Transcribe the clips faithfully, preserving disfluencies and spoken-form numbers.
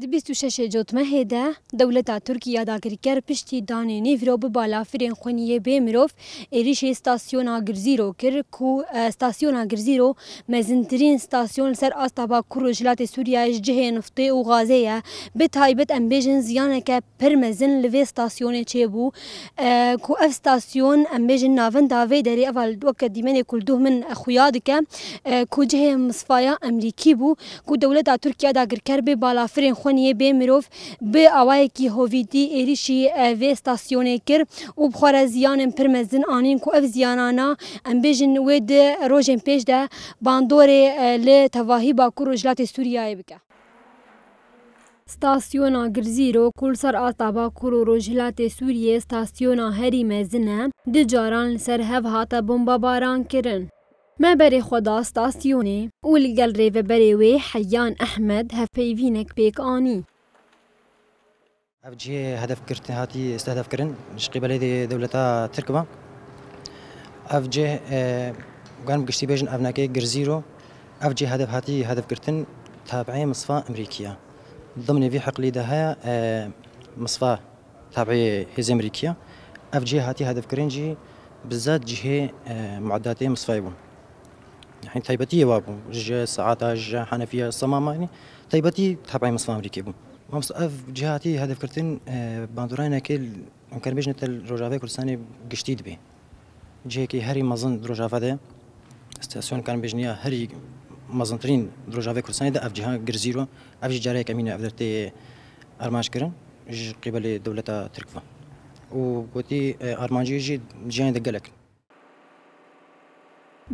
Di bîst û şeş Cotmehê de dewleta Tirk ya dagirker piştî danê nîvro bi balafirên xweniyê bê mirov êrîşê stasyona Girzîro kir ku, e, stasyona Girzîro mezintirîn stasyon li ser asta Bakur Rojhilatê Sûriyeyê ji cihê niftê û gazê ye. Bi taybet em bêjin ziyaneke pir mezin li vê stasyonê çêbû, e, ku ev stasyon, em bêjin, navenda vê derê, eva weke dîmenê ku li dûh min xuya dike, e, ku cihê misfaya Emerîkî bû, ku dewleta Tirkiye dagirker bê balafirên xweniyê bê mirov bi awayekî hovîtî êrîşî, e, vê stasyonê kir û bi xwe re ziyanên pir mezin anîn, ku ev ziyanana, em bêjin, wê di rojên pêş de bandorê, e, li tevahî Bakur Rojhilatê Sûriyeyê bike. Stasyona Girzîro ku li ser asta Bakur û Rojhilatê Sûriyê stasyona herî mezin e, du caran li ser hev hate bombebaran kirin. Me berê xwe da stasyonê û li gel rêveberê wê Heyyan Ehmed hevpeyvînek pêk anî. Ev cihê hedef girt-, hatî stehedef kirin ji qîbelê de dewleta Tirk ve. Ev cih, e, gerim giştî bêjin, ev neke Girzîro. Ev cih hedef hatî hedef girtin, tabiê misfa Emerîkî ye. Dimnê vî heqlî de heye, e, misfa tabiê hêzê Emerîkî ye. Ev cihê hatî hedef kirin jî bi zad cihê, e, muaddatê misfayê bû. Yani taybetî yê wa bû. Ji saeta, ji henefiya, semamanî taybetî tabiê misfa Emerîkî bû. Mamosta, ev cihê hatî hedef girtin, e, bandorayê neke, em karin bêjin, te li Rojavayê Kurdistanê giştî dibe. Cihekî herî mezin di Rojava de, stasyon, karin bêjin, ya herî mezintirîn di Rojavayê Kurdistanê de ev ciha Girzîro, ev jî cara yekemîn e ev der tê armanc kirin ji qîbelê dewleta Tirk ve. Û gotî, e, armancî jî cihên de gelek in.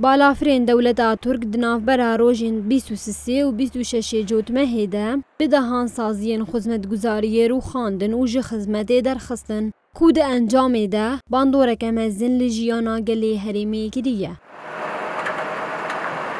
Balafirên dewleta Tirk di navbera rojên bîst û sisê û bîst û şeşê Cotmehê de bi dehan saziyên xizmetguzariyê rûxandin û ji xizmetê derxistin, ku di encamê de bandoreke mezin li jiyana gelê herêmê kiriye.